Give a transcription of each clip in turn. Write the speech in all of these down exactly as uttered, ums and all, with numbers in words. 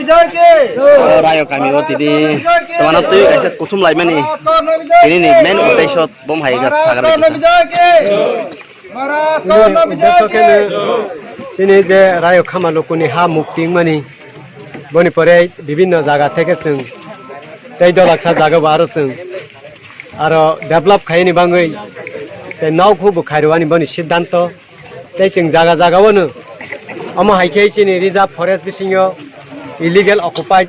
O Rayo kami o tini twmano twi kaisa kuthum laimani tini ni main uddesho bom hai ga sagar bai kisa. Tini uddesho khe chini je Rayo Khama Lukuni ha mukti wngmani, boni pore bibinno jaga theke chwng tei dolaksa jaga bo aro chwng aro develop khaini bangwi tei nok huk bo khairwani boni siddhanto. Tei chwng jaga jaga o no omo hai khe chini reserve forest bisingo illegal occupied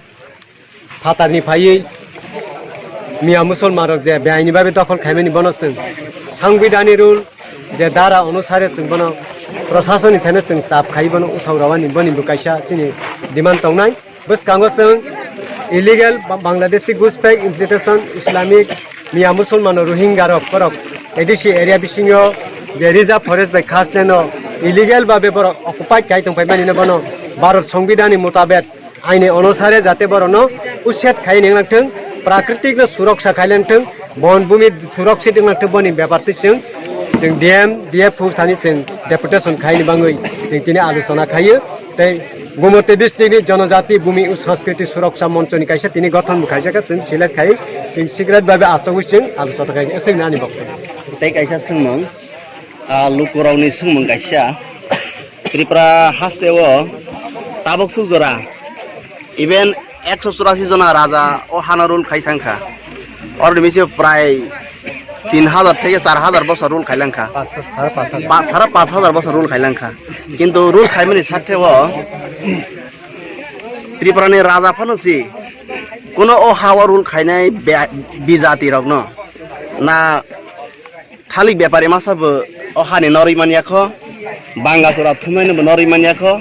phatarni phaiwi miya musulman rok je beaini babe dokhol khaimani bono chwng sangbidani rule je dara onusare chwng bono proshasonni thani chwng chap khai bono uthok rawani boni bo kaisa chini demand tongnai. Bwskango chwng illegal Ba-, Bangladeshi Ghuspack Implementation Islamic Miya Musulmano Rohingya rok borok A D C area bisingo je reserve forest bai khasle no illegal babe borok occupied khai tongphai mani no bono Bharat Songbidani mutabek aini onusare jate borokno uset khai nenglang thwng, prakritik no suroksha khai lang thwng, bon bumi suroksha denglang thwng boni bepar twi chwng, chwng D M, D F thani chwng deputation khaini bangwi chwng tini alochona khaio. Tei Gumoti district ni Jonojati Bhumi o Sanskriti Suroksha Moncho ni kaisa tini gothon bo khaijak kha, chwng select khai, chwng secret babe achogwi chwng alochona khai, aswk nani bokto. Tei kaisa swngmung, ah, lukurokni swngmung kaisa, Tripura haste o tabuk suk jora, even ekso churasi jona raja o hano rule khai thang kha. Oro ni bisi prai tin hajar theke char hajar bosor rule khai lang kha. Pas, pas, sare pas hajar. Pa-, sare pas hajar bosor rule khai lang kha. Kintu rule khaimani sakhe o Tripura ni raja phano si kuno o ha o rule khainai be-, bijati rokno na Thalik bepari masa bo o hani norwi manya kho, banga chura thumnaino bo norwi manya kho,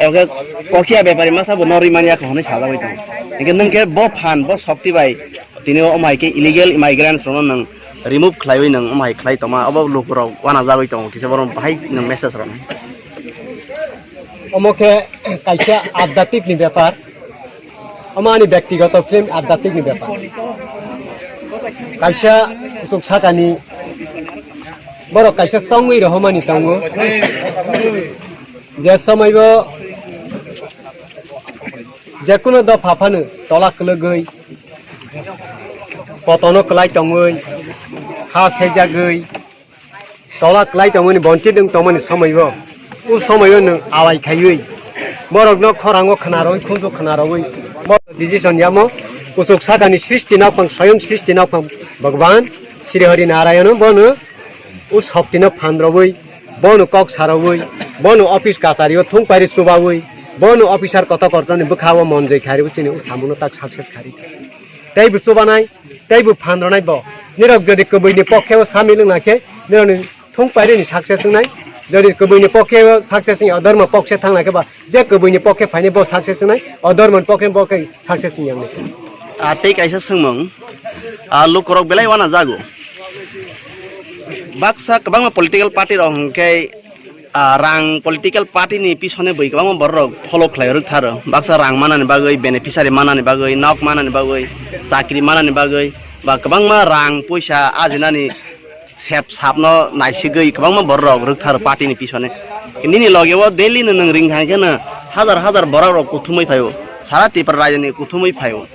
ebo khe kokya bepari masa bo norwi manya kho hwnwi sajagwi tongo. Hinkhe nwng khe bo phan, bo sokti bai tini o omai khe illegal immigrants rokno nwng remove khlaiwi nwng omai khlai tongma, obo lukurok uanajagwi tongo, kisa borok bahai nwng message rwna. Omo khe kaisa adhyatmik ni bepar. Omo ani byaktigoto film adhyatmik ni bepar. Kaisa kuchuk sakani borok kaisa chongwi rohormani tongo. Je somoi bo jekuno dopha phano tola kwlwgwi, potono kwlai tongwi, ha sejagwi, tola kwlai tongmani, bonchit wng tongmani somoi o, o somoi o nwng alai khaiwi borokno khorango khna rwwi, khunju khna rwwi borok decision yamo. Kuchuk sakani srishti nokphang, soyong srishti nokphang Bhagwan Sri Hari Narayan bono o shokti no phan rwwi, bono kok sa rwwi, bono office kachario thung pairi chubawi, bono officer koto kotorni bwkha o monjoi kharwi chini o samuno tak success khari. Tei bo chubanai, tei bo phan rwnai bo. Nirok jodi kwbwi ni pokhe o samil wngna khe, nirok ni thung pairi ni success wngnai. Jodi kwbwi ni pokhe o success wngya, o dhormo pokhe thangna khe ba, je kwbwi ni pokhe phainai bo success wngnai, o dhormo ni pokhe bo khe success wngya wngnai. Ah, tei kaisa swngmung, ah, lukurok belai uanajago. Baksa kwbangma political party rok hwnkhe, ah, rang political party ni pisone bwi kwbangma borok rok follow khlai rwk tharo. Baksa rang manani bagwi, beneficiary manani bagwi, nok manani bagwi, chakri manani bagwi, ba kwbangma rang puisa ajinani sep sapno naisigwi kwbangma borok rok rwk tharo party ni pisone. Nini loge o daily no nwng ring thang khe no hajar hajar borok rok kuthumwi phaio. Sara Tripura rajyo ni kuthumwi phaio.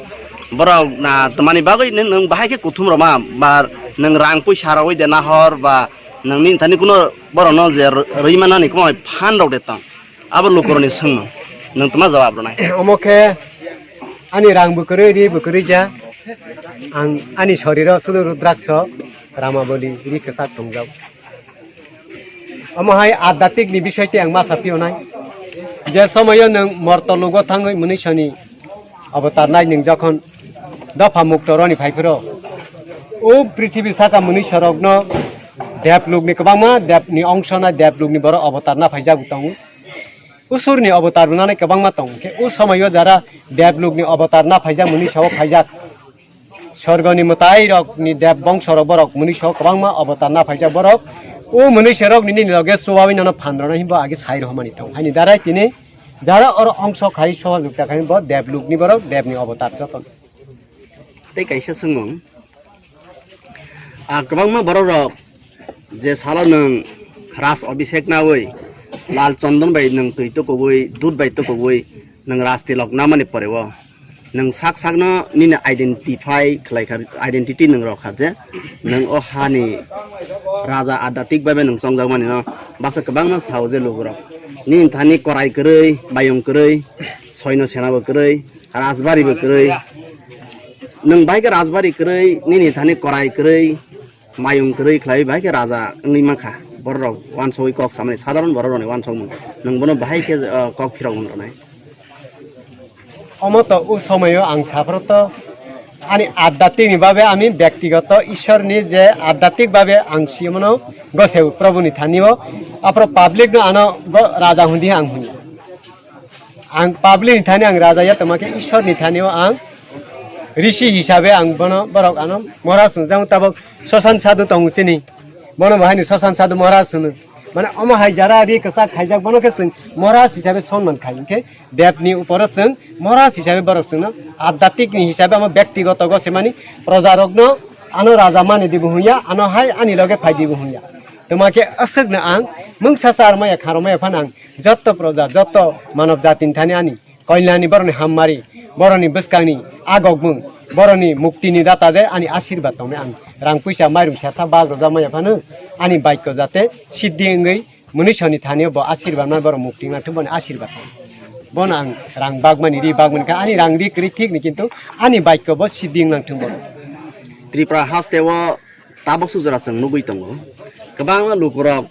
Borok na tmani bagwi nwng, nwng bahai khe kuthum rwma, ba nwng rang puisa rwwi de nahor ba nwng nini thani kuno borokno je rw-, rwi manani kwmai phan rok de tong. Abo lukurokni swngmung. Nwng tma jawab rwnai? Omo khe ani rang bo kwrwi, ri bo kwrwi ja. Ang ani soriro sudu Rudraksho, Ramaboli, ri kwchak tongjak. Omo hai adhyatmik ni bisoi tei ang ma sa phiyonai. Je somoyo nwng morto lugo thangwi mwnwi soni Avatar nai nwng jokhon dopha mukto roni phai phiro, o prithibi saka mwnwi sorokno dev lukni kwbangma, dev ni ongso na dev lukni borok avatar na phaijak bo tongo. Usur ni avatar rwnani kwbangma tongo, khe o somoyo jara dev lukni avatar na phaijak mwnwi sao phaijak. Sorgoni mwtai rokni dev bongso rok borok mwnwi sao kwbangma avatar na phaijak borok. O mwnwi sorok nini loge chubawi nono phan rwna himbo age sai rohmani tongo. Haini darai tini jara oro ongso khai sohojukta khai bo dev lukni borok, dev ni avatar joto. Tei kaisa swngmung, ah, kwbangma borok rok je salo nwng Raj Abhishek nawi Lal Chandan bai nwng twi tukugwi, dudh bai tukugwi, Nwng rasti lok namani pore o nwng sak sakno nini identify khlai kha, identity nwng rok kha je nwng o hani raja adhatik babe nwng chongjak mani no basa kwbangma sao je lukurok nini thani korai kwrwi, bayung kwrwi, soino sena bo kwrwi, rajbari bo kwrwi. Nwng bai khe rajbari kwrwi, nini thani korai kwrwi, mayung kwrwi khlai bai khe raja wngwi mankha. Bororok wansogwi kok samani, sadharon bororokni wansokmung. Nwng bono bahai khe, uh, kok phirokmung rwnai. Omo to o somoyo ang saphuru to ani adhyatmik ni babe, ami byaktigoto Ishwar ni je adhyatmik babe ang siyamano goseu Prabhu ni thani o, aphuru public no ano go raja hundi ang huni. Ang public ni thani ang raja ya tongma khe Ishwar ni thani o ang rishi hisabe ang bono borok ano Maharaj hwnjak tabok Soshan Sadhu tongo chini. Bono bo haino Soshan Sadhu Maharaj hwno. Mane omo hai jara ri kwchak khaijak bono khe chwng Maharaj hisabe sonman khai. Hinkhe Dev ni uporo chwng Maharaj hisabe borok chwngno adhyatmik ni hisabe omo byaktigoto go se mani proja rokno ano raja mani dibo hwnya, ano hai ani loge phai dibo hwnya. Tongma khe aswkno ang mungsa charmaya kharmaya phano ang jotto proja, jotto manob jatini thani ani koilani boroni hammari, boroni bwskangni agokmung, boroni muktini data de ani asirwad tongmani ang rang puisa mairung sersa bag rwjak maya phano ani baikko jate siddhi wngwi mwnwisoni thani bo asirwad ma borok mukti ma thung boni asirwad tong. Bono ang rang bagmani ri bagmani kha ani rang ri kwrwi thik ni kintu ani baikko bo siddhi wng nang thung bono. Tripura haste o tabok sujra chwng nugwi tongo. Kwbangma lukurok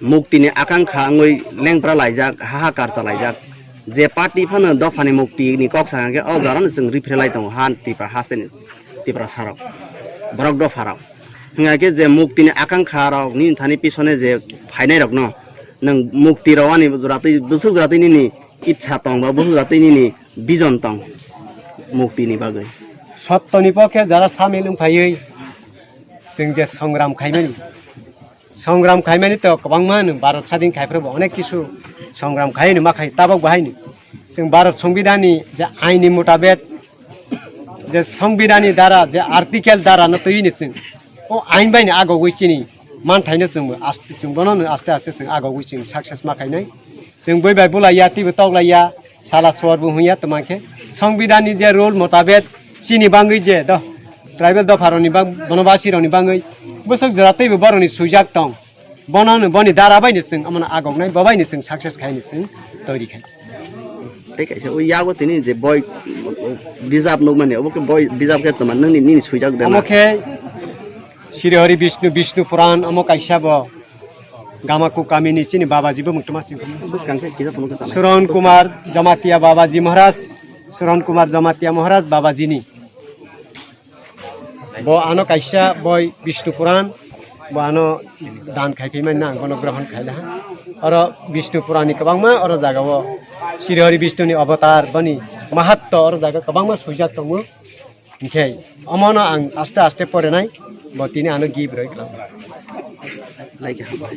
muktini akankha wngwi lengpra laijak, hahakar chalaijak. Je party phano dophani muktini kok sakha khe o jorano chwng ripre lai tongo ha Tripura hasteni, Tripura sarok, borok dopharok. Hwnkha khe je muktini akankha rok nini thani pisone je phainai rokno nwng mukti rwani jora twi bwswk jora twi nini itsa tong ba bwswk jora twi nini vision tong muktini bagwi. Sottoni pokhe jara samil wngphaiwi chwng je songram khaimani, songram khaimani to kwbangma nwng Bharat sadin khai phuru bo onek kisu songram khai hwnwi ma khai tabok bo haino. Chwng Bharat Songbidanni je aini mutabek je Songbidanni dara je article dara no twi ni chwng o ain bai ni agogwi chini manthaino chwng bo aste chwng bono no aste aste chwng agogwi chwng success ma khainai. Chwng bui bai bulaiya, twibo toklaiya, sala suar bo hwnya tongma khe. Songbidanni je rule motabek chini bangwi je do, tribal dopharokni bang-, bonobasirokni bangwi bwswk jora twibo borokni swijak tong. Bono no, boni dara bai ni chwng omono agoknai, bo bai ni chwng success khai ni chwng toiri khai. Tei kaisa o yago tini je boi bijap nukmani, obo khe boi bijap khe tongma nini, nini swijak de Omo na? Khe Sri Hari Vishnu, Vishnu Puran, omo kaisa bo Gamaku kamini chini Babaji bo mukto ma sing. Bwskang khe kisa phunuk khe sanai. Suron Kumar Jamatia Babaji Maharaj, Suron Kumar Jamatia Maharaj Babaji ni. Bo ano kaisa boi Vishnu Puran, bo ano dan khai phai mani ang bono grohon khai laha. Oro Vishnu Puran ni kwbangma oro jaga o Sri Hari Vishnu ni avatar boni mahatto oro jaga kwbangma swijak tongo. Hinkhe omono ang aste aste porenai, bo tini ano gift roi khlago. Like hambai.